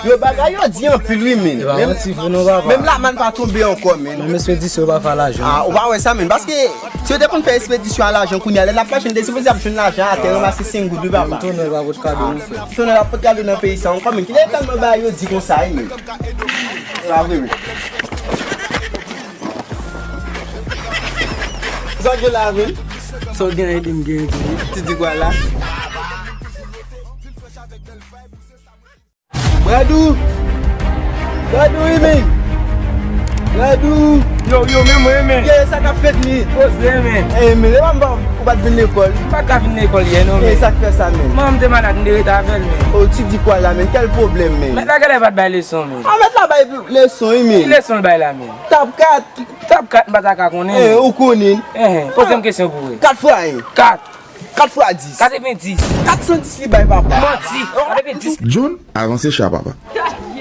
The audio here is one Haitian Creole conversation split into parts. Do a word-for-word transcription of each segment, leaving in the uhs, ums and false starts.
Yo, bagay yo di anpil wi, men. E pa manti vre non, papa. Menm lamann pa tonbe ankò, men. Menm espedisyon yo pa fè lajan. Ah, ou pa wè sa, men. Paske si yo te konn fè espedisyon a lajan kounye a, lè n ap mache, n te sipoze ap jwenn lajan atè, ranmase senk goud wi, papa. Tonè pa pot kado non, frè. Tonè pa pot kado nan peyi sa ankò, men. Kilè tèlman bagay yo di konsa, wi, men. Se pa vre, men. Sa w gen la, men? Sa w gen la, ede m gen tou. Ti di kwa la? Bradou! Bradou, wi, men! Bradou! Yo, yo, men mwen, men. Ye, sa k ap fèt, men? Poze, men. Ey, men, lè m pa, ou pa t vin lekòl? M pa t ka vin lekòl yè, non, men. E sa k fè sa, men? Manman m te malad, m te rete avè l, men. O, ti di kwa la, men? Kèl pwoblèm, men? Mèt la genlè pa t bay leson, men. A, mèt la bay leson, wi, men. Ki leson l bay la, men? Tap kat. Tap kat, m pa ta ka konnen. Eh, ou konnen. Eh, poze m kesyon pou wè. Kat fwa en. Kat. Kat fwa dis. Katrevendis. Kat san dis li bay, papa. Manti. Katrevendis. John, avanse cha, papa.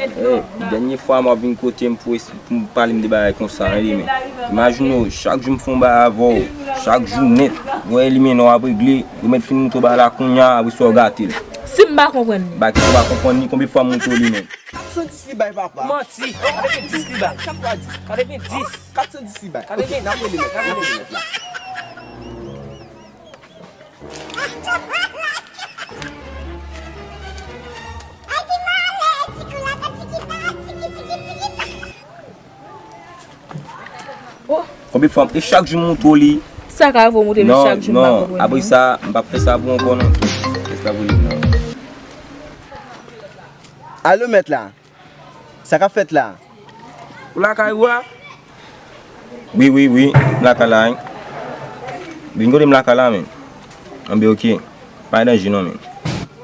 Eh, dènye fwa m ap vin kote m pou es-, pou m pale m de bagay konsa, wi, men. Imajine w, chak jou m fè yon bagay avè w, chak jou nèt. Wè, li men w ap regle, ou mèt fin moutre w bagay la kounye a, apre sa w gate l. Si m pa konprann li. Bagay ki w pa konprann li, konbyen fwa m moutre w li, men? Kat san dis li bay, papa. Manti. Katrevendis li bay. Kat fwa dis. Katrevendis. Kat san dis li bay. Ok, n ap rele mèt la, n ap rele mèt la. Konbyen fwa m, e chak jou m moutre w li. Sa ka rive w moutre m chak jou, m pa konprann. Non, non, apre sa, m p ap fè sa pou w ankò, non. Kès la pou li, non. Alo, mèt la. Sa k ap fèt la? Ou lakay ou a? Wi, wi, wi, m lakay la, wi. Vin kote m lakay la, men. Anben, ok. Pa gen danje, non, men.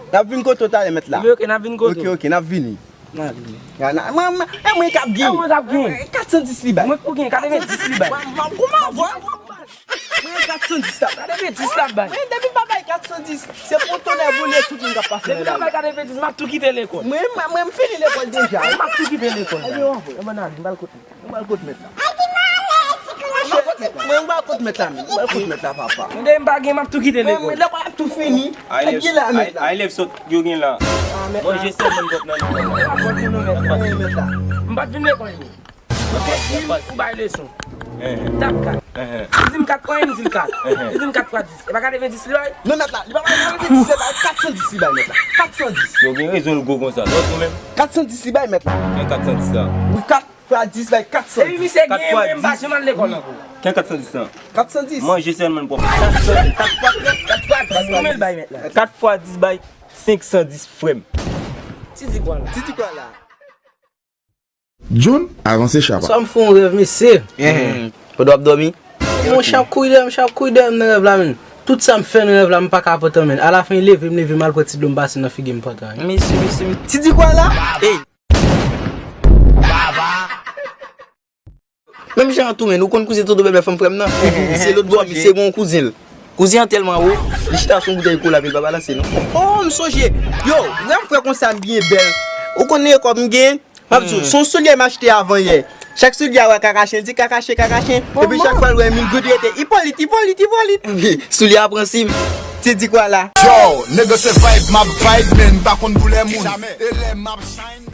N ap vin kote w talè, mèt la. Anben, ok, n ap vin kote w. Ok, ok, n ap vini. N a vini. Ya, na, mwen, mwen, e mwen k ap gen. E mwen k ap gen. Kat san dis li bay. Mwen k pou gen, katrevendis li bay. Mwen, mwen, kouman, vwa? Mwen, kat san dis la. Katrevendis l ap bay. Mwen, depi m pa bay kat san dis, se pou tonè boule tout moun k ap pase nan lari. Depi m pa bay katrevendis, m ap tou kite lekòl. Mwen, mwen, mwen, m fini lekòl deja. M ap tou kite lekòl. Ebyen, w anvoye. Ebyen, n a vin, m al kote. Mwen al kot mèt la. Mwen al kot mèt la, men. Mwen al kot mèt la, papa. Mwen depi m pa gen, m ap tou kite lekòl. Mwen lekòl ap tou fini. Ay, lèv, ay, lèv sot yo gen la. Manje sèlman m pòp nan men. Mwen pa t vin lekòl, bro. Ok, ou bay leson. Tap kat. Li di m kat fwa en, m di l kat. Li di m kat fwa dis. E pa katrevendis li bay? Non, mèt la, li pa bay katrevendis, se bay kat san dis li bay, mèt la. Kat san dis. Yo gen rezon l gwo konsa. Lòt ou menm? Kat san dis li bay, mèt la. Gen kat san dis la. Wi, kat fwa dis bay kat san dis. Epi misye gen, mwen m pa janm al lekòl ankò. Ken kat san dis lan? Kat san dis. Manje sèlman l pran. Kat fwa, kat fwa dis, konbyen l bay mèt la? Kat fwa dis bay senk san dis, frè m. Ti di kwa la? Ti di kwa la? John, avanse cha, papa. Sa m fè yon rèv, mesye. Pandan w ap dòmi? Monchè, ap kouri dèyè m, ap kouri dèyè m nan rèv la, men. Tout sa m fè nan rèv la, m pa ka pantan, men. Alafen, leve, m leve, m al pran ti dlo, m pase nan figi m pantan. Mesye, mesye, mesye. Ti di kwa la? Ey! Menm jan an tou, men, ou konn kouzen Toto Bèbè fanm frè m nan? Se lòt bò, misye gen yon kouzen l. Kouzen an tèlman wo, li chita sou yon boutèy kola, men l pa balanse, non. Oh, m sonje. Yo, wè m fè konsa, m byen bèl. Ou konn nan kòb m gen? M ap di w, se yon soulye m achte avan yè. Chak soulye a wè kakachen, l di kakachen, kakachen. Epi chak fwa l wè mil goud rete, Ipolit, Ipolit, Ipolit. Soulye a pran sim. Ti di kwa la? Yo, nèg se vibe, m ap vibe, men m pa konn koulè moun. E lè m ap shine.